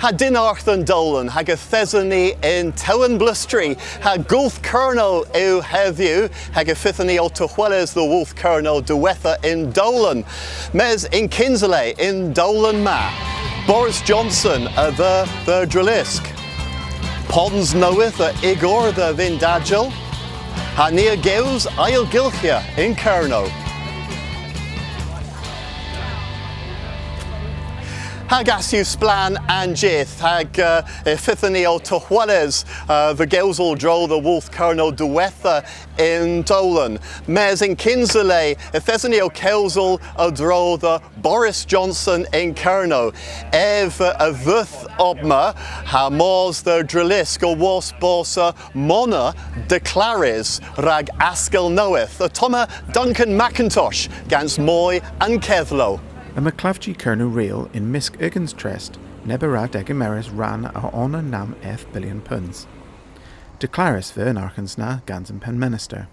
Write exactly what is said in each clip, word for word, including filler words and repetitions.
Ha dynnargh dhe'n dowlen, hag yth eson ni yn Tewynblustri, ha Gool Kernow yw hedhyw, hag y fydhyn ni ow tehweles dhe Wool Kernow diwettha y'n dowlen. Mes yn kynsa le y'n dowlen ma, Boris Johnson a dheu dhe Drelisk. Pons nowydh a igor dhe Vin Dajel, ha ni a gews ailgylghya yn Kernow. Hag ass yw splann an jydh, hag, eh, y fydhyn ni ow tehweles, eh, dhe gewsel a-dro dhe Wool Kernow diwettha y'n dowlen. Mes yn kynsa le, yth eson ni ow kewsel a-dro dhe Boris Johnson yn Kernow. Ev, eh, a dheuth obma ha mos dhe Drelisk awos bos, eh, mona deklarys rag askel nowydh. Ottomma Duncan McIntosh gans moy a'n kedhlow. Yma klavji Kernow Real yn mysk ugens trest neb a wra degemeres rann a onan namm eth bilyon peuns. Deklarys veu an arghans na gans an Pennmenyster.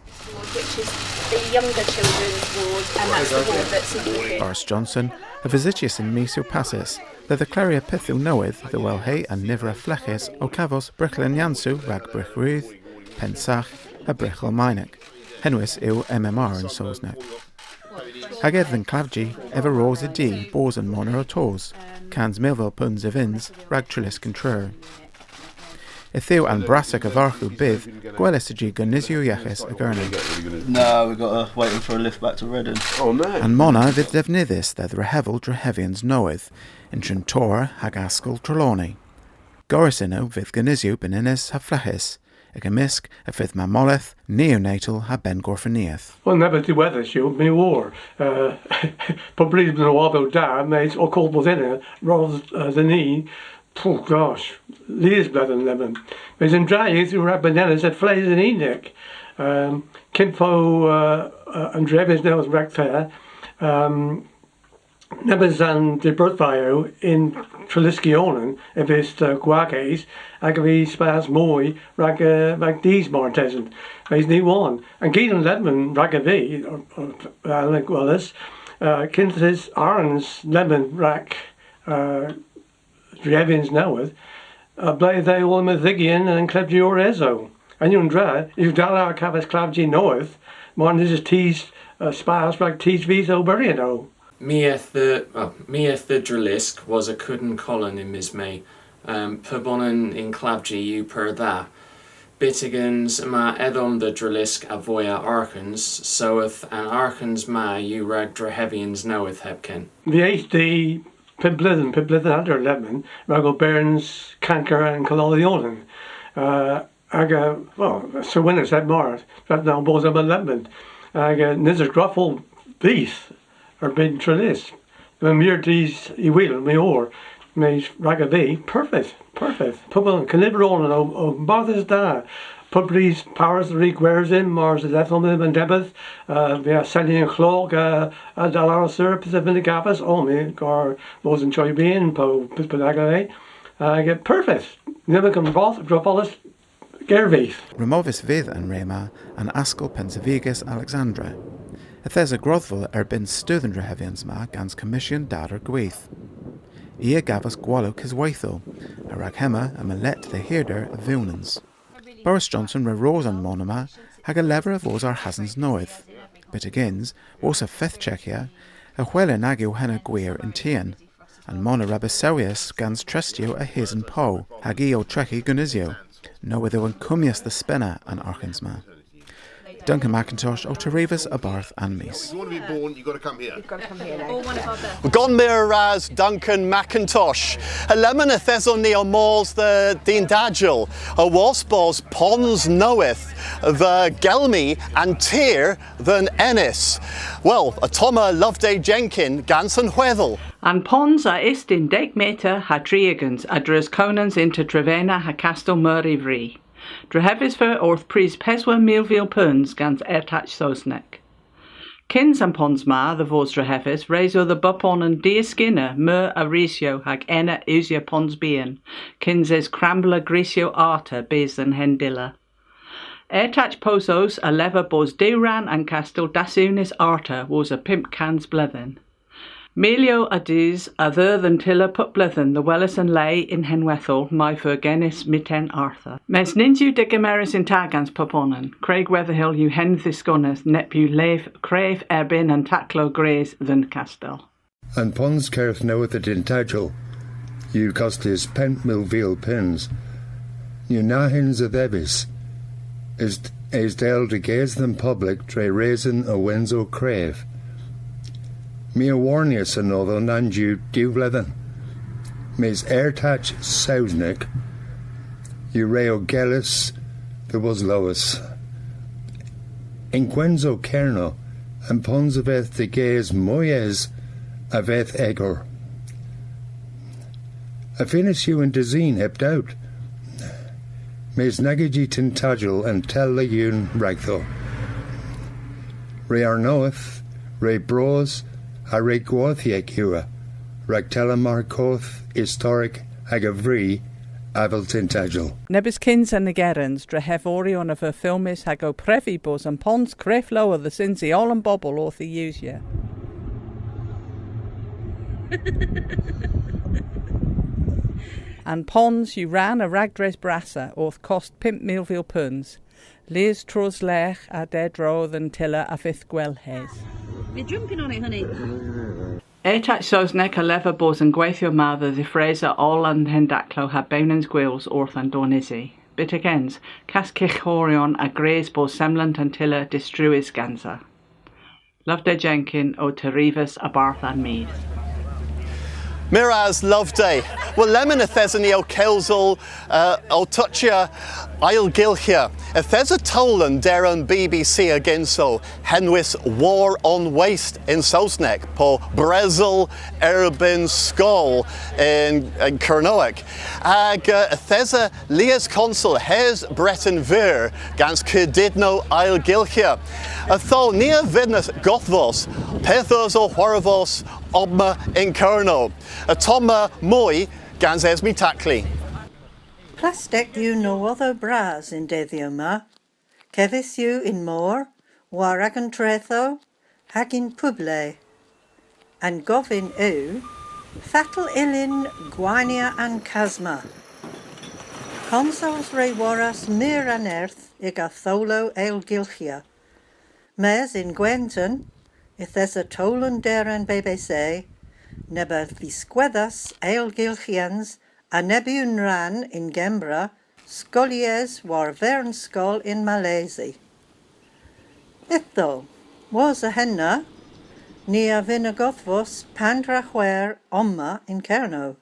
Which is the younger children's ward, and that's the ward that's not looking. Boris Johnson a vysytyas yn mis yw passys, dhe dheklarya pyth yw nowydh dhe wellhe an niver a fleghes ow kavos bryghlenyansow rag brygh rudh, pennsagh ha brygh Almaynek. Henwys yw M M R yn Sowsnek. Hag ev dhe'n klavji, ev a ros y di bos an mona ow tos, kans milvil peuns a vyns rag Trelisk yn Truru. Yth yw an brassa kevardh bydh gwelys a-ji gonisyow yeghes a Gernow. No, we've got to wait for a lift back to Reading. Oh, no. An mona a vydh devnydhys dhe dhrehevel drehevyans nowydh yn Trentewr hag Askel Trelawny. Gorrys ynno vydh gonisyow benenes ha fleghes, hag yn mysk y fydh mammoleth, neonatal ha benn gorfenniyeth. Wel, neb a diwedhys yw, my a wor. Uh, pub prys ma nowodhow da, mes ow kul bos ena, ros, uh, dhe ni, oh gosh, lies bledhen lemmyn. Mes an dra yw rag benenes a fleghes yn unnik. Um, kyn po, uh, uh, an drehevyans nowydh ragdha, um, nebes a'n diberthevans yn Treliskyow a vydh, uh, gwaghys, hag y fydh spas moy rag, uh, rag dus martesen. Mes ny wonn. An genan lemmyn ragov vy, or, or, uh, gwelys, uh, kynsa arghans lemmyn rag, uh, drehevyans nowydh, uh, ble dhe oll medhygyon an klavji a wor esa. An unn dra yw da lowr kavos klavji nowydh, mar nyns eus tus, uh, spas rag tus vyth ow beri ynno. My eth dhe, well, my eth dhe Drelisk wosa kudyn kolon yn mis Me. Um, pubonan y'n klavji yw pur dha. Byttegyns yma edhom dhe Drelisk a voy a arghans, soweth an arghans ma yw rag drehevyans nowydh hepken. Vy eth di pymp bledhen, pymp bledhen ha hanter lemmyn, rag oberans kanker an kolonyow. Uh, hag, uh, well, sewenis heb mar, rag na bos omma lemmyn. Hag, uh, nyns eus gwrufel vyth erbynn Trelisk. Yma meur dus y wul, my a wor. Mes ragov vy, perfydh, perfydh. Pobel, keniver onan o, o marthys da. Pub prys parys dhe ri gwersyn, mars yth eth omma dhymm an debydh, uh, via seni an klok, uh, a dal arall sur, pyth a vynn gavos, o, my gar mos yn Chi Bian, po pyth bynnag ov vy. Hag, uh, perfydh. Nymmyn kan ros, drofollys, ger vyth. Removys vydh an re ma an Askel Pennsevigys Alexandra. Yth esa grodhvil erbynn studh an drehevyans ma gans Kommisyon Data Gwith. I a gavas gwalow kesweythel, ha rag hemma yma lett dhe hirder a vewnans. Boris Johnson re ros an mona ma hag a lever y vos arghasans nowydh. Byttegyns, wosa feth checkya, y hwelyn nag yw henna gwir yn tien. An mona re beu sewys gans trestyow a-hys an pow, hag i ow treghi gonisyow. Nowydh yw an kummyas dhe spena an arghans ma. Duncan McIntosh ow terivas a-barth An Mis. If you want to be born, you've got to come here. Gonn meur ras Duncan McIntosh. Ha lemmyn yth eson ni ow mos dhe Dhun Dajel, awos bos pons nowydh dhe gelmi an tir dhe'n enys. Wel, ottomma Loveday Jenkin gans an hwedhel. An pons a ystyn deg meter ha tri ugens a dreus kownans ynter Trevena ha Kastel Meur y Vri. Drehevys veu orth pris peswar milvil peuns gans ertach Sowsnek. Kyns an pons ma dhe vos drehevys, res o dhe bubonan diskynna meur a risyow hag ena usya pons byghan, kyns es krambla grisyow arta bys dhe'n hendyller. Ertach Pow Sows a lever bos diwrann an kastel dassunys arta wosa pymp kans bledhen. Milyow a dus a dheu dhe'n tyller pub bledhen dhe weles an le yn henwedhel may feu genys myghtern artha. Mes nyns yw degemerys yn ta gans pubonan. Craig Weatherhill yw hendhyskonys neb yw lev krev erbynn an taklow gwrys dhe'n kastel. An pons kerdh nowydh a Dyntajel yw kostys pymp vil peuns. Yw na hyns a dhevis, es, es del deges dhe'n public dre reson a wynsow krev. My a warnyas anodho nans yw diw vledhen. Mes ertach Sowsnek yw re ow kellys dhe woslowes. Yn gwensow Kernow, an pons a vydh deges moy es a vydh egor. Afynys yw an desin heb dowt. Mes nag yw Dyntajel an tyller ewn ragdho. Re arnowydh, re bros, ha re gwodhyek yw, rag tyller mar koth istorek hag a vri avel Dyntajel. Nebes kyns an nigerans drehevoryon a veu filmys hag ow previ bos an pons krev lowr dhe synsi oll an bobel orth y usya. An pons yw rann a ragdres brassa orth kost pymp mil vil peuns. Lies tros lergh a-dro dhe'n tyller a vydh gwellhes. You're jumping on it, honey. Ertach Sowsnek a lever bos an gweythyow ma dhe dhifresa oll an hendaklow ha bewnans gwyls orth an dornysi. Byttegyns, kaskyrghoryon a grys bos semlant an tyller distruys gansa. Loveday Jenkin ow terivas a-barth An Mis. Meur ras Loveday. Wel, lemmyn yth eson ni ow kewsel, uh, ow tochya ailgylghya. Yth esa towlen der an B B C a-gynsow, henwys War on Waste yn Sowsnek, po Bresel erbynn Skol yn, yn Kernewek. Hag, uh, yth esa lies konsel hes Breten Veur gans kudynnow ailgylghya. Ytho ni a vynnas godhvos pyth eus ow hwarvos omma yn Kernow. Ottomma moy gans Esme Tackley. Plastek yw nowodhow bras y'n dedhyow ma. Kevys yw y'n mor, war agan trethow, hag yn pub le. An govyn yw, fatel yllyn gwaynya an kas ma? Konsols re worras meur a nerth y'ga thowlow ailgylghya. Mes yn gwenton, yth esa towlen der an B B C, neb a dhiskwedhas ailgylghyans a neb unn rann yn Kembra, skoellys war vern skol yn Malesi. Ytho, wosa henna, ni a vynna godhvos pandr'a hwer omma yn Kernow.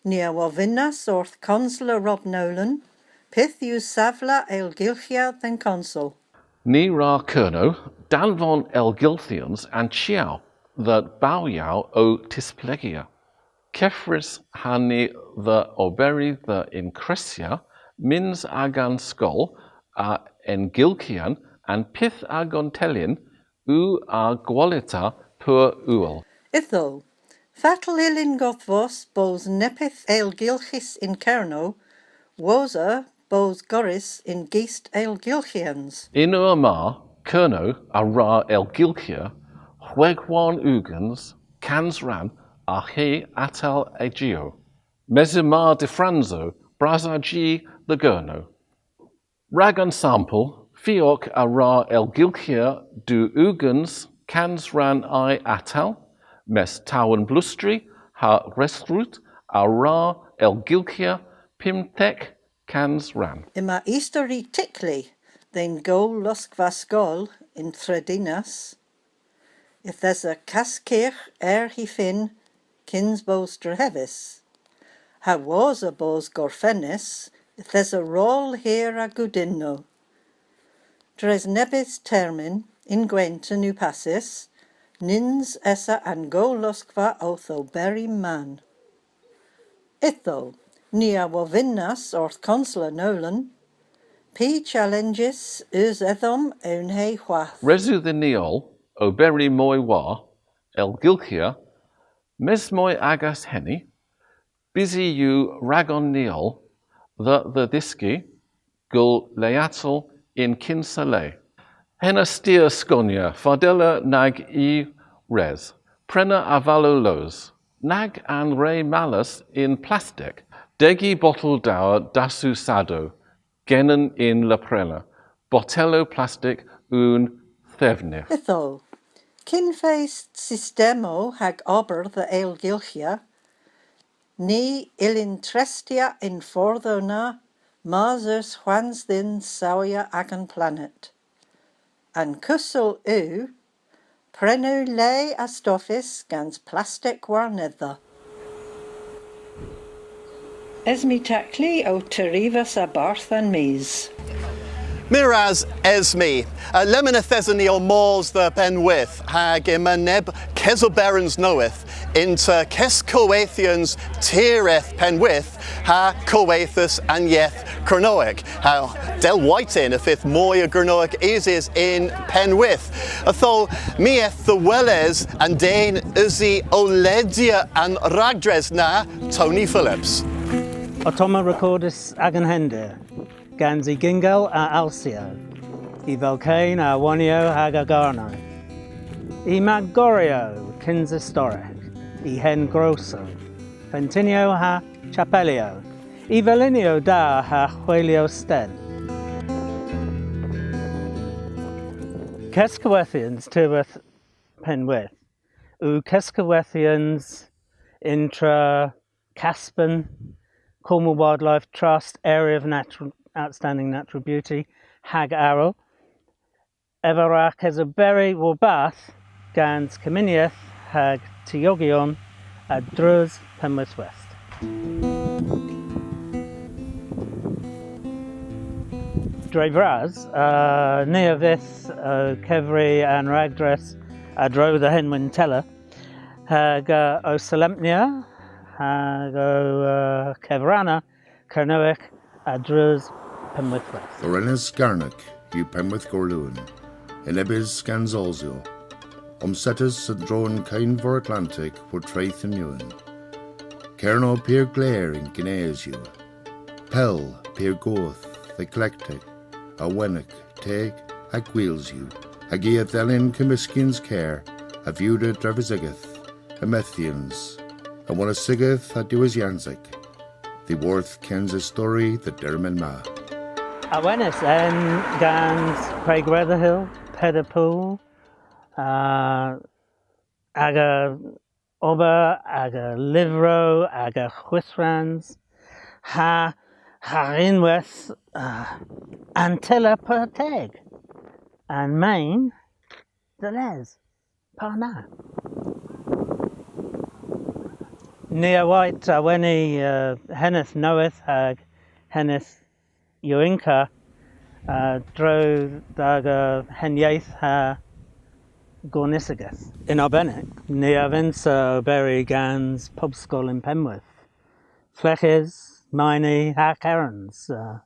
Ni a wovynnas orth Konsler Rob Nolan, pyth yw savla ailgylghya dhe'n konsel. Ny wra Kernow danvon ailgylghyans an chiow dhe bowyow ow tisplegya. Keffrys ha ni dhe oberi dhe ynkressya myns agan skol a engylghyan an pyth a gontelyn yw a gwalita pur ughel. Ytho, fatel yllyn godhvos bos neppyth ailgylghys yn Kernow, wosa bos gorrys yn gist ailgylghyans. Y'n eur ma, Kernow a wra ailgylghya hweghwonn ugens kansrann a hy atal egiow. Mes yma dyffransow bras a-ji dhe Gernow. Rag ensampel, fiok a wra ailgylghya dew ugens kansrann a'y atal, mes Tewyn Blustri ha Resrudh a wra ailgylghya pymthek kansrann. Yma istori tykli dhe'n gowloskva skol yn Tredinas. Yth esa kaskyrgh er hy fynn kyns bos drehevys. Ha wosa bos gorfennys, yth esa rol hir a gudynnow. Dres nebes termyn yn gwenton yw passys, nyns esa an gowloskva owth oberi mann. Ytho, ni a wovynnas orth Konsler Nolan, py chalenjys eus edhom own hy hwath? Res yw dhyn ni oll oberi moy war ailgylghya, mes moy ages henna, bysi yw ragon ni oll dhe, dhe dhyski gul le atal yn kynsa le. Henn a styr skonya fardella nag yw res. Prena avalow loos, nag an re malas yn plastek. Degi botel dowr dasusadow, genen yn la prena. Botellow plastek unn thevnydh. Ytho, kyn fest systemow hag ober dhe eylgylghya, ni yllyn trestya y'n fordhow na mars eus hwans dhyn sawya agan planet. An kewsel yw, prena le a stoffys gans plastek warnedha. Esme Tackley ow terivas a-barth An Mis. Meur ras Esme. Uh, lemmyn yth eson ni ow mos dhe Bennwydh, hag yma neb kesoberans nowydh ynter keskowethyans tireth Pennwydh ha Kowethas an Yeth Kernewek. Ha dell waytyn y fydh moy a Gernewek usys yn Pennwydh. Ytho, my eth dhe weles an den usi ow ledya an ragdres na, Tony Phillips. Ottomma rekordys agan hendir, gans y gingal a alsyow, y velkeyn a wonyow hag a garnow, y magoryow kynsistorek, y hen grossow, fentynyow ha chapelyow, y velinyow da ha hwelyow sten. Keskowethyans tirwedh Pennwydh yw keskowethyans yntra Kaspan, Cornwall Wildlife Trust, Area of Natu-, Outstanding Natural Beauty, hag erel. Ev a wra kesoberi warbarth gans kemeneth hag tiogyon a-dreus Pennwydh West. Dre vras, uh, ni a vydh, uh, kevri an ragdres a-dro dhe henwyn tyller, hag, uh, ow solempnya, hag ow, uh, kevranna Kernewek a-dreus Pennwydh West. Orenys Garnek yw Pennwydh Gorlewin, yn nebes gans Osel, omsettys a-dro an Keynvor Atlantek war treth an Ewin. Kernow pur gler yn gnes yw. Pell, pur goth, eklektek, awenek, teg ha gwyls yw, hag i a dhellyn kemmyskyans ker a viwder drevesigeth, ha methyans, ha wonisogeth ha diwysyansek, dhyworth kynsistori dhe'n termyn ma. Awenys en gans Craig Weatherhill, Peder Poole, uh, aga ober, aga lyvrow, aga hwithrans, ha, ha ynwedh, uh, an tyller pur teg, an men dhe les. Par na. Ni a wayt awena, uh, henedh nowydh hag henedh yowynka, uh, a-dro dh'aga henyeth ha gornysogeth. Yn arbennik, ni a vynnsa oberi gans pub skol yn Pennwydh. Fleghes, meyni ha kerens, uh,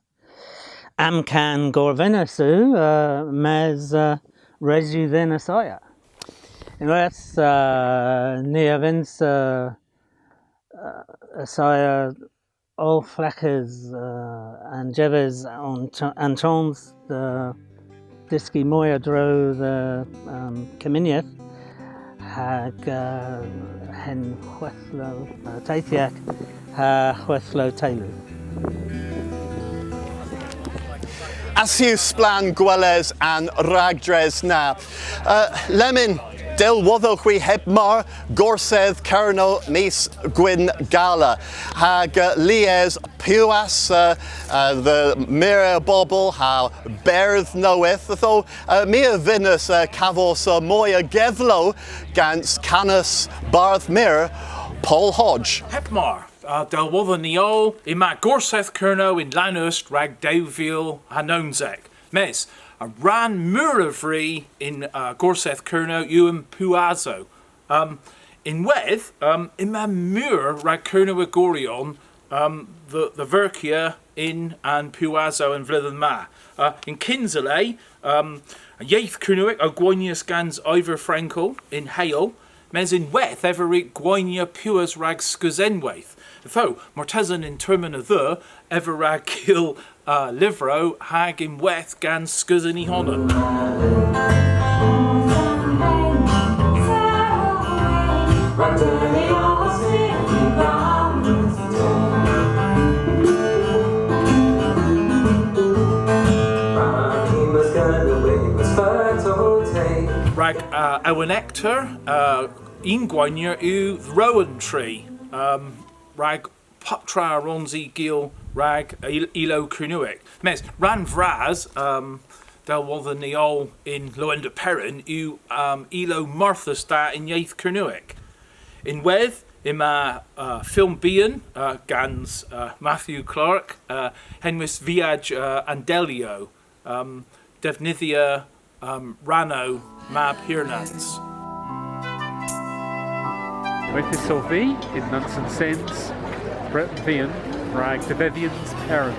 Amkan gorvennys yw, uh, mes, uh, res yw dhyn assaya. Ynwedh, uh, ni a vynnsa, uh, uh, assaya oll fleghes, uh, an jeves an ch-, an chons dhe dyski moy a-dro dhe, um, kemeneth hag, uh, hen hwedhlow, uh, teythyek ha hwedhlow teylu. Ass yw splann gweles an ragdres na. Uh, lemmyn, dell wodhowgh hwi heb mar, Gorsedh Kernow mis Gwynngala. Hag, uh, lies piwas, uh, uh, dhe meur a bobel ha berdh nowydh. Ytho, uh, my a vynnas, uh, kavos, uh, moy a gedhlow gans kannas Bardh Meur, Pol Hodge. Heb mar, uh, dell wodhon ni oll, yma Gorsedh Kernow yn Lannust rag dew vil ha nownsek. Mes, a rann meur a vri yn, uh, Gorsedh Kernow yw an piwasow. Um, ynwedh, um, yma meur rag Kernewegoryon, um, dhe, dhe verkya yn an piwasow an vledhen ma. Uh, yn kynsa le, um, an yeth Kernewek o gwaynys gans Ivor Frankel yn Heyl, mes ynwedh ev a wrug gwaynya piwas rag skeusenweyth. Ytho, martesen yn termyn a dheu, ev a wra gul, uh, lyvrow hag ynwedh gans skeusen y honan. Ewen Ektor, uh, yn gwaynyer yw Rowan Tree, um, rag puptra a wrons i gul rag il-, ilow Kernewek. Mes, rann vras, um, dell wodhon ni oll yn Lowender Peran yw, um, ilow marthys da yn yeth Kernewek. Ynwedh, yma, uh, fylm bian, uh, gans, uh, Matthew Clark, uh, henwys Viaj, uh, an Deliow, um, devnydhya, um, rannow Mab Hirnans. Yth esov vy yn Nans an Sens, Breten Vian, rag devedhyans Peran.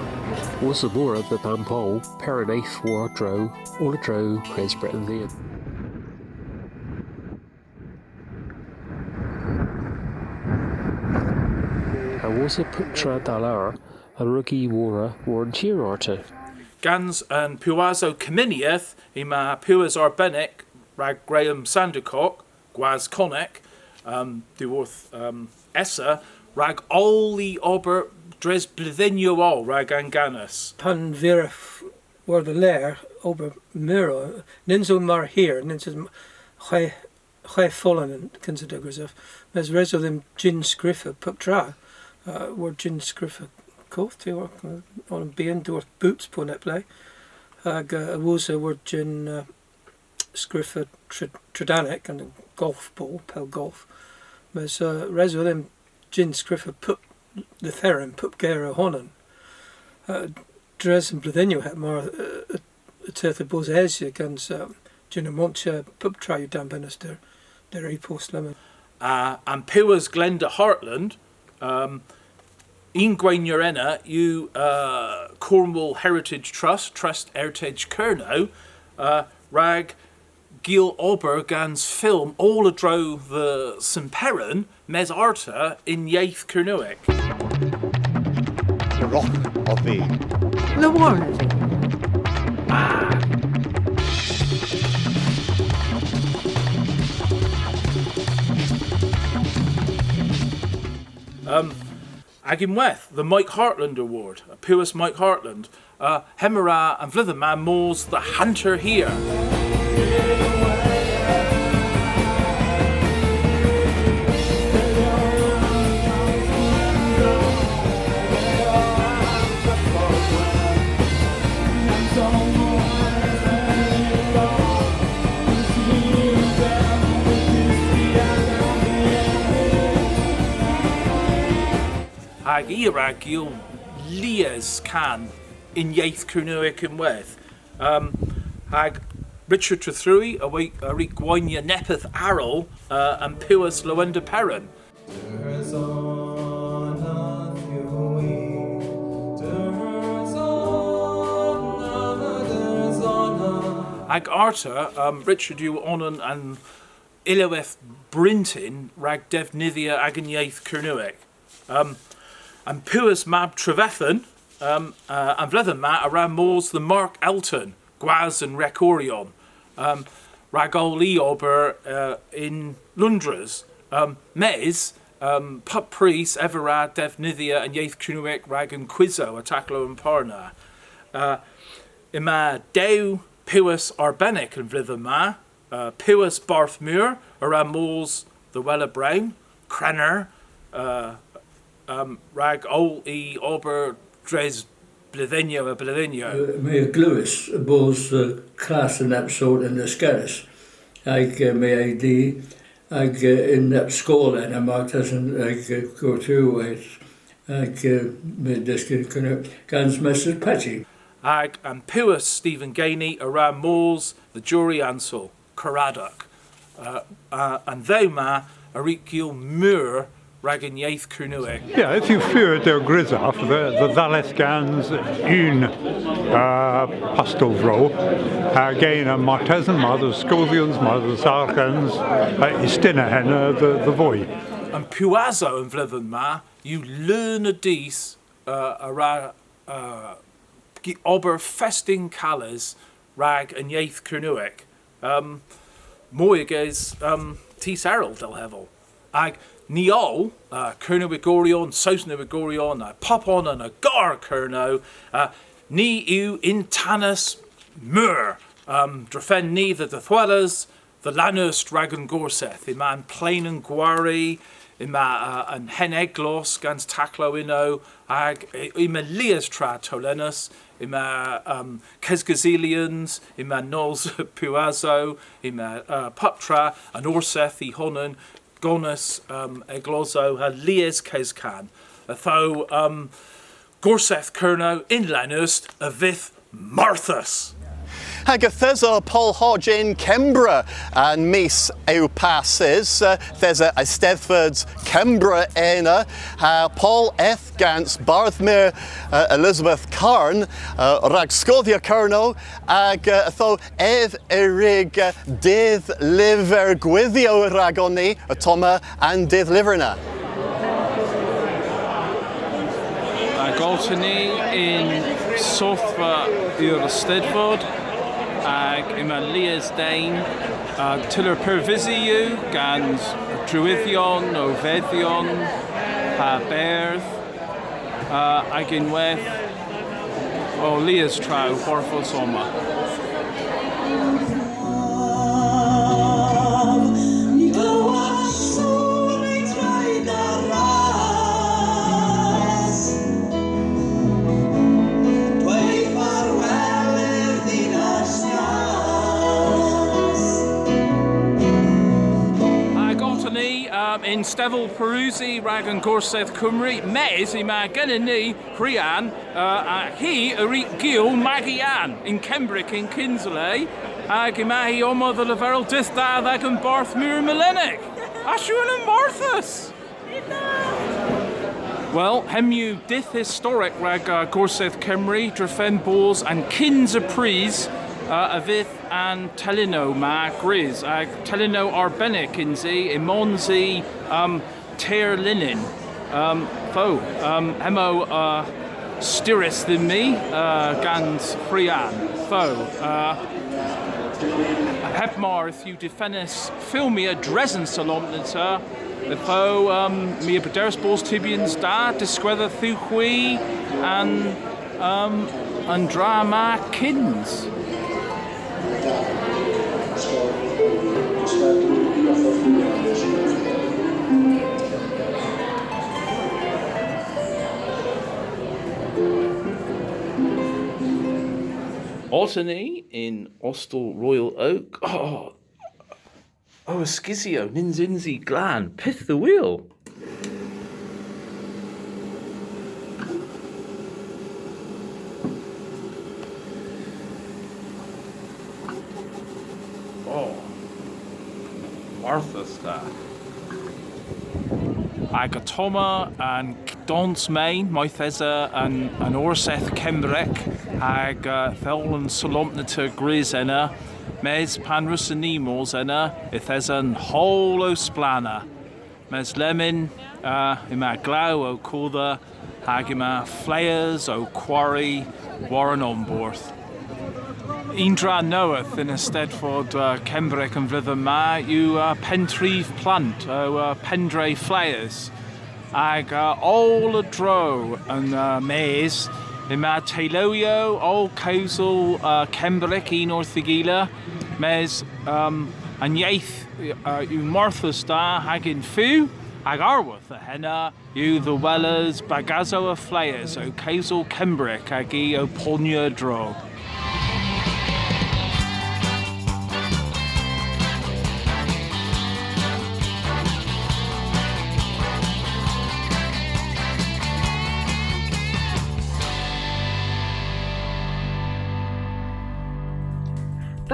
Wosa mora dhe Bampol, Peran eth war-dro, oll a-dro kres Breten Vian. Ha wosa puptra da lowr, a wrug y worra war an tir arta. Gans an piwasow kemeneth, yma piwas arbennik rag Graham Sandercock, Gwas Konnek, um, dhyworth, um, Essa, rag oll y ober dres bledhynnyow oll rag an gannas. Pan virav war-dhelergh, ober meur o, nyns o mar hir, nyns o m-, hwegh, hwegh folen yn kynsa degresow, mes res o dhymm jynnskrifa puptra, uh, war jynnskrifa koth, ty war, uh, onan bian dhyworth Boots po neb le, hag, uh, a-wosa war jynn, uh, skrifa Tre-, Tredanek, an golf ball, pel golf. Mes, uh, res o dhymm jynnskrifa pub lytheren, pub ger ow honan. Uh, dres an bledhynnyow heb mar, uh, y, y teuth ha bos esya gans, uh, jynn-amontya, puptra yw danvenys der, der e-bost lemmyn. Uh, an piwas Glenda Hartland, um, yn gwaynyer ena yw, uh, Cornwall Heritage Trust, Trust Ertach Kernow, uh, rag gul ober gans fylm oll a-dro dhe Sen Peran, mes arta yn yeth Kernewek. Rock of the Lawarn. Um, Hag ynwedh, the Mike Hartland Award, a piwas Mike Hartland, uh, hemma a wra an vledhen ma mos dhe hanter hir. Hag i a wra gul lies kan yn yeth Kernewek ynwedh. Um, hag Richard Trethewey a wrug, a wrug gwaynya neppyth arall, uh, an piwas Lowender Peran. Hag arta, um, Richard yw onan an ilewydh bryntin rag devnydhya agan yeth Kernewek. Um, an piwas Mab Trevethan, um, uh, an vledhen ma a wra mos dhe Mark Elton, Gwas an Rekordyon, um, rag oll y ober, uh, yn Loundres. Um, mes, um, pub prys ev a wra devnydhya an yeth Kernewek rag an kwizow ha taklow a'n par na. Uh, yma dew piwas arbennik an vledhen ma, uh, piwas Bardh Meur a wra mos dhe Wella Brown, Krenner, uh, um, rag oll y ober dres bledhynnyow ha bledhynnyow. Uh, my a glewas bos, uh, klass a neb sort yn Lyskerrys, hag, uh, my a di, hag, uh, yn neb skol ena, martesen, hag, uh, gorthugherweyth, hag, uh, my a dhysk Kernewek gans Mester Petty. Hag an piwas Stephen Gainey a wra mos dhe Jewry Ansell, Karadok. Uh, uh, an dhew ma a wrug gul meur rag an yeth Kernewek. Ya, yth yw fur degresow dhe, dhe dhalleth gans unn, uh, pastor vro, hag ena martesen, mar dhe skoodhyans, mar dhe arghans, uh, ystynna henna dhe, dhe voy. An piwasow an vledhen ma yw leun a dus, uh, a wra, uh, ober fest yn kales rag an yeth Kernewek. Um, moy ages, um, tus erel, dell hevel. Hag ni oll, uh, Kernewegoryon, Sowsnegoryon, uh, pubonan a gar Kernow, uh, ni yw yntanys meur. Um, drefen ni dhe dhehweles dhe Lannust rag an Gorsedh. Yma an plen a'n gwari, yma, uh, an henn eglos gans taklow ynno, hag y-, yma lies tra towlennys, yma, um, keskusulyans, yma nos piwasow, yma, uh, puptra, an Orsedh y honan, gonis, um, eglosow, ha lies keskan. Ytho, um, Gorsedh Kernow yn Lannust a vydh marthys. Hag yth esa Pol Hodge yn Kembra an mis eus passys, uh, yth esa Eisteddfod Kembra ena, ha Pol eth gans Bardh Meur, uh, Elizabeth Carne, uh, rag skoodhya Kernow, hag, uh, ytho ev a wrug, uh, dydhlyver gwydhyow ragon ni, ottomma an dydhlyver na. Hag otta ni yn sodhva an Eisteddfod, hag yma lies den, uh, tyller pur vysi yw, gans drewydhyon, ow vedhyon, ha berdh, uh, hag ynwedh, o lies tra ow hwarvos omma. Hag otta ni, um, yn stevel Parisi rag an Gorsedh Cymru, mes yma genen ni Rhian, uh, ha hi a wrug gul Magi Ann yn Kembrek yn kynsa le, hag yma hi omma dhe leverel dydh da dh'agan Bardh Meur Melennek. Ass yw an marthys! Wel, hemm yw dydh istorek rag, uh, Gorsedh Kemru, drefen bos an kynsa prys, uh, a vydh an telynnow ma gwrys, ha telynnow arbennik yns i, ymons i, um, teyr linen. Um, ytho, um, hemm o, uh, styrys dhyn ni, uh, gans Rhian. Ytho, uh, heb mar yth yw difennys filmya dres an solempnita, ytho, um, my a brederis bos tybyans da, diskwedha dhywgh hwi an, um, an dra ma kyns. Otta ni yn ostel Royal Oak. Oh, oh, eskisyow, nyns yns i glan. Pyth dhe wul? Oh, marthys da. Hag ottomma an dons meyn, mayth esa an, an Orsedh Kembrek, hag, uh, yth yw an solempnita gwrys ena, mes pan wrussyn ni mos ena, yth esa an howl ow splanna. Mes lemmyn, uh, yma glaw ow kodha, hag yma fleghes ow kwari war an omborth. Unn dra nowydh yn Eisteddfod, uh, Kembrek an vledhen ma yw, uh, Pentref Plant, ow, uh, pendra fleghes. Hag, uh, oll a-dro an, uh, mes, yma teyluyow ow kewsel, uh, Kembrek yn orth y gila, mes, um, an yeth, uh, yw marthys da hag yn few, hag arwodh a henna yw dhe weles bagasow a fleghes ow kewsel Kembrek hag i ow ponya a-dro.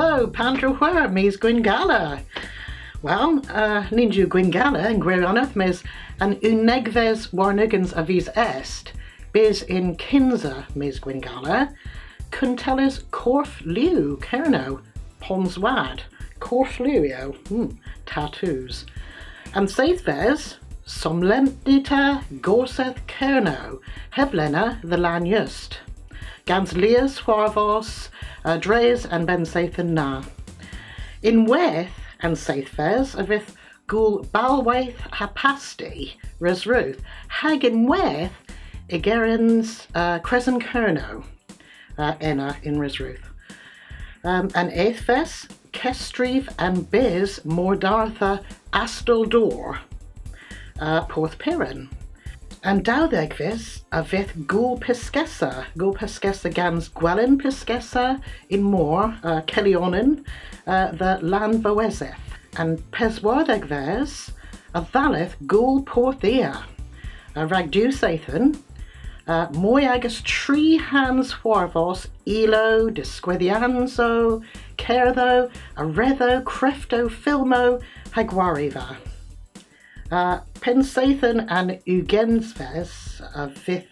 Ytho, pandr'a hwer mis Gwynngala? Wel, uh, nyns yw Gwynngala yn gwiryonedh, mes an unnegves warn ugens a vis Est, bys yn kynsa mis Gwynngala, kuntelles Korfliw Kernow, Ponswad, Korfliw yw, hmm, tattoos. An seythves, solempnita Gorsedh Kernow, heblenna dhe Lannust. Gans lies hwarvos, uh, dres an bennseythen na. Ynwedh an seythves a vydh gul balweyth ha pasti Resrudh, hag ynwedh igerans, uh, Kresen Kernow, uh, ena yn Resrudh. Um, an ethves, Kesstriv an bys mordardha Astel Dor, uh, Porth Piran. An dewdhegves a vydh gool pyskessa, gool pyskessa gans gwelen pyskessa yn mor, uh, Kellyonnan, uh, dhe Lannvoesedh. An peswardhegves a dhalleth gool Porthia, uh, rag diw seythen, uh, moy ages tri hans hwarvos ilow, diskwedhyansow, kerdhow, arethow, kreftow, fylmow, ha gwariva. Uh, pennseythen an ugensves a vydh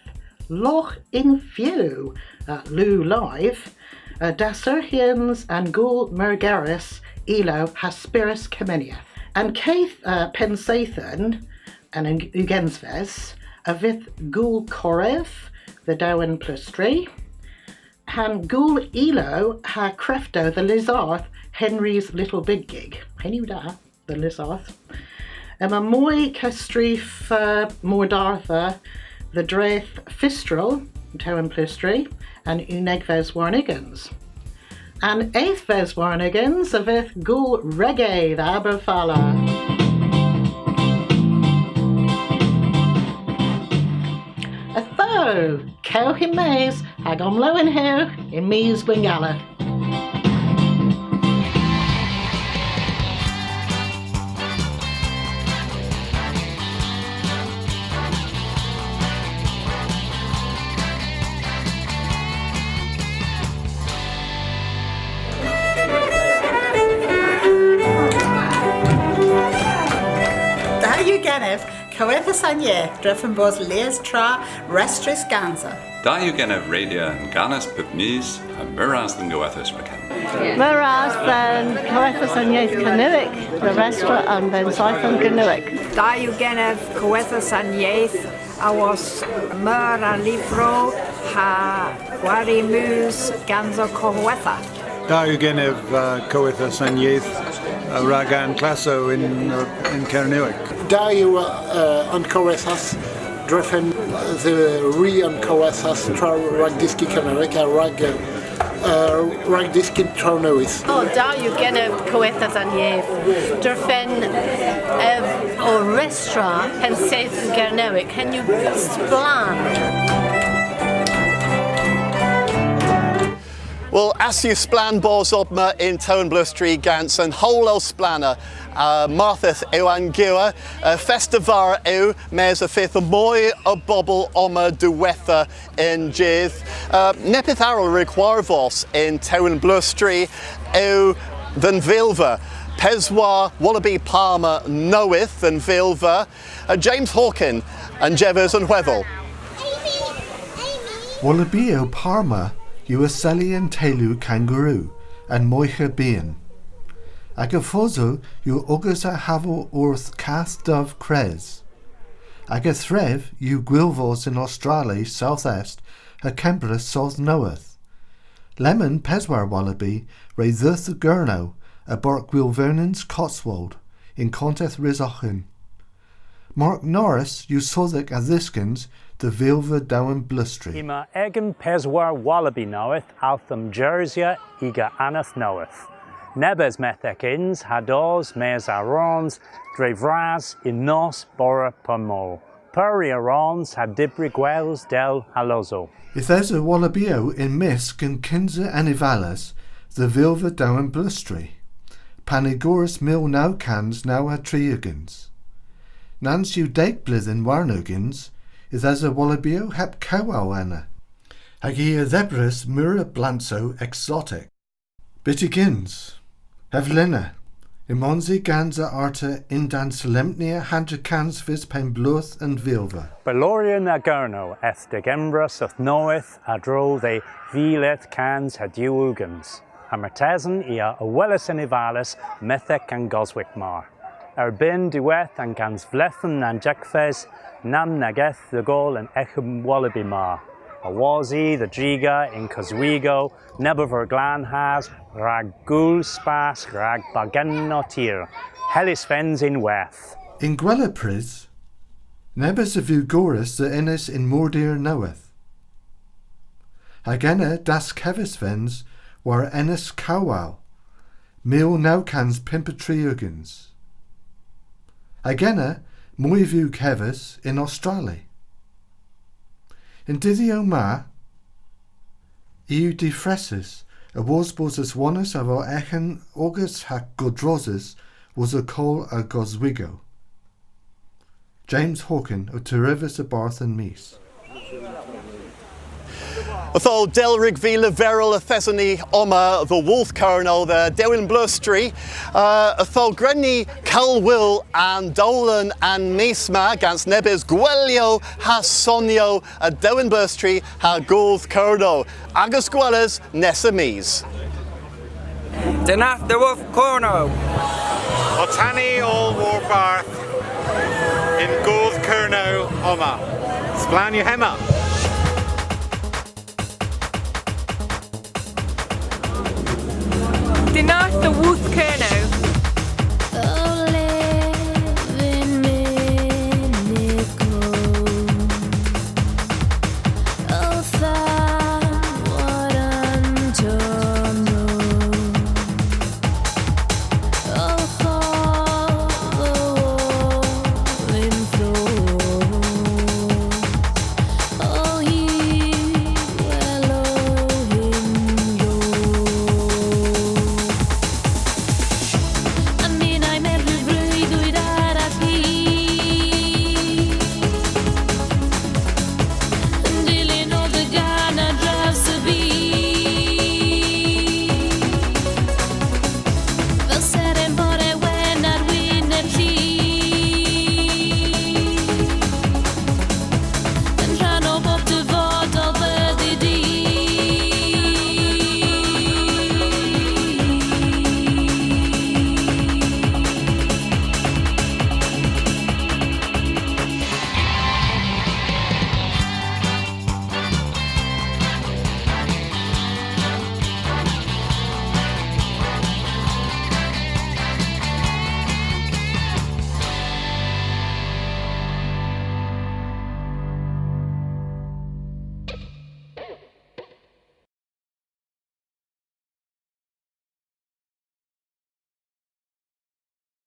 Logh yn Few, uh, Looe Live, uh, dasserghyans an gool meurgerys, ilow ha spyrys kemeneth. An keth, uh, pennseythen an ug-, ugensves a vydh gool korev dhe Dewynblustri, ha'n gool ilow ha kreftow dhe Lysardh Henry's Little Big Gig. Henn yw da, dhe Lysardh. Yma moy kesstriv, uh, mordardha dhe dreth Fistrel, Tewynblustri, an unnegves warn ugens. An ethves warn ugens a vydh gool reggae dhe Aberfala. Ytho, kewgh yn-mes hag omlowenhewgh yn mis Gwynngala. Da yw genev Kowethas an Yeth drefen bos lies tra restrys gansa. Da yw genev redya an gannas pub mis, ha meur ras dhe'n gowethas rag henna. Meur ras dhe'n Kowethas an Yeth Kernewek dhe restra an bennseythen Kernewek. Da yw genev Kowethas an Yeth awos meur a lyvrow ha gwari mus gans ow kowetha. Da yw genev, uh, Kowethas an Yeth, uh, rag an klassow yn, uh, yn Kernewek. Da yw, uh, an Kowethas drefen dhe ri an Kowethas tra rag dyski Kernewek ha rag, uh, uh, rag dyski tra nowydh. O, da yw genev Kowethas an Yeth drefen, uh, ow restra pennseythen Kernewek. Henn yw splann. Wel, ass yw splann bos omma yn Tewynblustri gans an howl ow splanna. Uh, marthys yw an gewer, uh, fest a-varr yw, mes y fydh moy a bobel omma diwettha y'n jydh. Uh, neppyth arall a wrug hwarvos yn Tewynblustri yw dhe'n vilva. Peswar wallabee Parma nowydh dhe'n vilva. Uh, James Hawken, an jeves an hwedhel. Wallabio Parma yw eseli an teylu kangaroo, an moyha byghan. Aga fosow yw ogas a haval orth kath dov kres. Aga threv yw gwylvos yn Ostrali south-est ha Kembra soth-nowydh. Lemmyn peswar wallabee re dheuth dhe Gernow a-barth Gwylvernans Cotswold yn konteth Resoghen. Mark Norris yw sodhek a dhyskans dhe vilva Dewynblustri. Yma egen peswar wallabee nowydh owth omjersya y'ga anav nowydh. Nebes methek yns ha dos mes arons dre vras yn nos Bora Pommow. Pur ri arons ha dybri gwels, del ha losow. Yth esa wallabio yn mysk an kynsa anivales dhe vilva Dewynblustri, pan igoras mil naw kans naw ha tri ugens. Nans yw deg bledhen warn ugens, yth esa wallabio heb kowal ena. Hag i a dhebris meur a blansow eksotek. Byttegyns, hevlena, ymons i gansa arta yn-dann solempnya hanter kansves penn-bloodh an vilva. Baloryon a Gernow eth dhe Gembra soth-nowydh a-dro dhe vil eth kans ha dew ugens. Ha martesen i a welas anivales methek an goswik ma. Erbynn diwedh an gansvledhen nownsegves, namna eth dhe goll an eghen wallabee ma. Awos i dhe driga yn koswigow neb a veu glanhas rag gul spas rag bargennow tir. Hellys fyns ynwedh. Y'n gwella prys, nebes a veu gorrys dhe enys yn mordir nowydh. Hag ena daskevys fyns war enys kowal. Mil naw kans pymp ha tri ugens. Hag ena, moy veu kevys yn Ostrali. Y'n dydhyow ma, yw difresys, awos bos aswonys avel eghen ogas ha godrosys wosa koll a goswigow. James Hawken o terivas a-barth An Mis. Ytho, dell wrug vy leverel, yth eson ni omma dhe Woodh Kernow, dhe Dewynblustri. Uh, ytho, gwren ni kelwel an dowlen An Mis ma gans nebes gwelyow ha sonyow a Dewynblustri ha Goodh Kernow. Agas gweles nessa mis. Dynnargh dhe Woodh Kernow. Otta ni oll warbarth yn Goodh Kernow omma. Splann yw hemma. Dynnargh dhe Woodh Kernow.